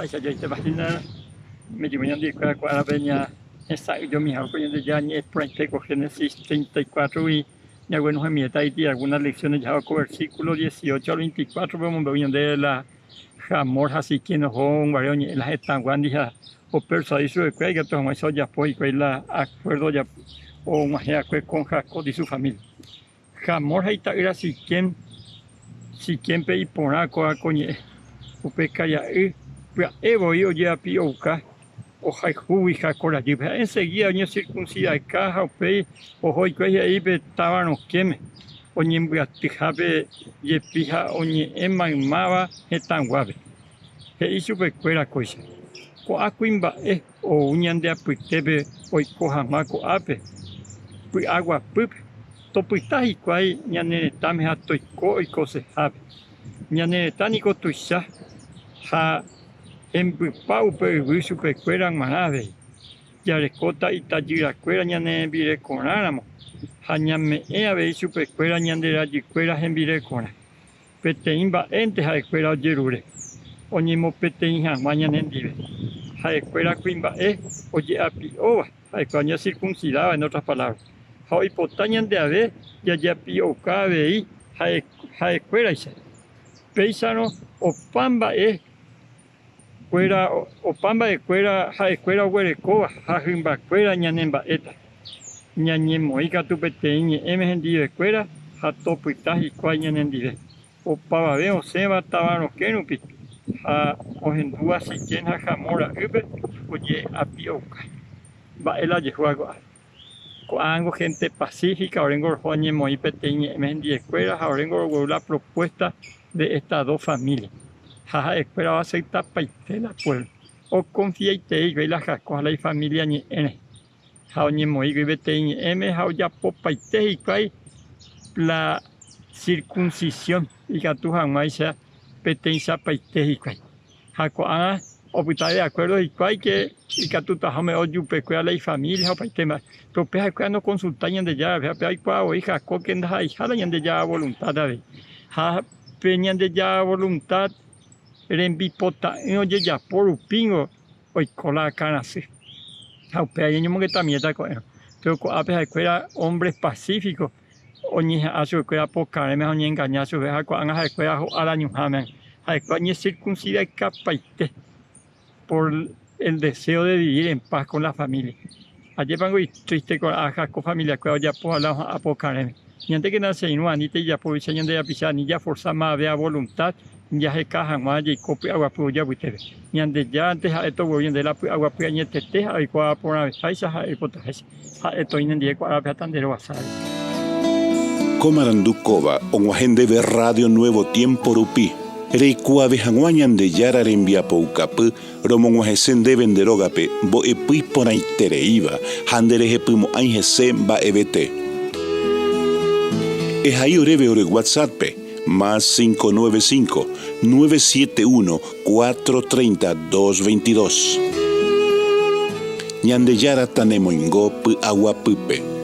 Mba'eichajoitépa hína mejývo ñandekuéra ko árape ñahesa'ỹijomiha ko Ñandejára ñe'ẽ porãite ko Génesis 34-gui ñaguenohẽmiéta iti algunas lecciones jahávo ko versículo 18 al 24-pe omombe'u ñandéve la Hamor ha Siquem oho guare oñe'ẽ la hetãguándi ha opersuadi chupekuéra ikatu hag̃uáicha ojapo hikuái la acuerdo og̃uahẽ va'ekue con Jacob y su familia. Hamor ha ita'ýra Siquem, Siquémpe iporã kóva ko ñe'ẽ. Upe karia'y pya'e voi ojeapi'ouka ohayhúgui Jacob rajýpe. Ha ensegída oñesirkunsida'eka ha upéi oho hikuái he'i pe táva rokẽme oñembyatyhápe jepi ha oñe'ẽ maymáva hetãguápe. He'i chupekuéra kóicha, Ko'ã kuimba'e ou ñande apytépe oiko hag̃ua ko'ápe py'aguapýpe, topyta hikuái ñane retãme ha toiko oikosehápe. Ñane retã niko tuicha ha hembypa upe yvy chupekuéra g̃uarã avei. Jarekóta itajyrakuéra ñane rembirekorãramo ha ñame'ẽ avei chupekuéra ñande rajykuéra hembirekorã. Peteĩ mba'énte ha'ekuéra ojerure, oñemopeteĩ hag̃ua ñanendive. Ha'ekuéra kuimba'e oje'api'óva, ha'ekuéra oñesirkunsidáva, en otras palabras, ha oipota ñande ave jajeapi'ouka avei ha'ekuéraicha. Péicharõ opa mba'e kuéra opa mba'ekuéra ha'ekuéra oguerekóva ha hymbakuéra ñanemba'éta. Ñañemoĩ katu peteĩ ñe'ẽme hendivekuéra ha topyta hikuái ñanendive. Opavave osẽva táva rokẽ rupi ha ohendúva Siquem ha Hamor ra'ýpe oje'api'ouka. Mba'e la ojehúva ko'ápe? Ko'ág̃a gente pacífica oréngo roho oñemoĩ peteĩ ñe'ẽme hendivekuéra ha oréngo rogueru la propuesta de estas dos familias. Ha ha'ekuéra oaceptapaite la pueblo. Oconfiaiterei hikuái la Jacob ha la ifamilia ñe'ẽ rehe. Ha oñemoĩgui peteĩ ñe'ẽme ha ojapopaite hikuái la circuncisión ikatu hag̃uáicha peteĩchapaite hikuái. Ha ko'ág̃a opyta de akuérdo hikuái ke ikatutaha ome'ẽ ojupekuéra la ifamília ha opaite mba'e. Péro upe ha'ekuéra nokonsultái Ñandejárape ha pe aikuaa voi Jacob ke ndaha'eiha la Ñandejára voluntad avei. Ha pe Ñandejára voluntad rembipota'ỹ ojejapo rupíngo oiko la akãrasy. Ha upéva ñañomongetamiéta ko'ẽrõ. Péro ko'ápe ha'ekuéra hombres pacíficos oñeha'ã chupekuéra pokarẽme ha oñengaña chupe ha ko'ág̃a ha'ekuéra ho'a la ñuhãme. Ha'ekuéra oñesirkunsidaikapaite por el deseo de vivir en paz con la familia. Ajépango itriste ko Jacob familiakuéra ojapo la oha'ã pokarẽme. Ñandékena che irũ anítei japo oicha ñande rapicha ani jaforsa mave a voluntad jaheka hag̃ua jaiko py'aguapy ojapytépe. Ñandejárante ha'e togueru ñande la py'aguapy añetete ha oikuaa porãveháicha ha'e oipotaháicha. Ha'e toĩ nendive ko árape ha tande rovasa avei. Ko marandu kóva og̃uahẽ ndéve Radio Nuevo Tiempo rupi, reikuaave hag̃ua Ñandejára rembiapoukapy romog̃uahẽse ndéve nde rógape mbo'epy iporãitereíva ha nderehepymo'ãi hese mba'evete. Ehai oréve ore WhatsApp-pe, más 595, 971 430 222. Ñandejára tanemoingo py'aguapýpe.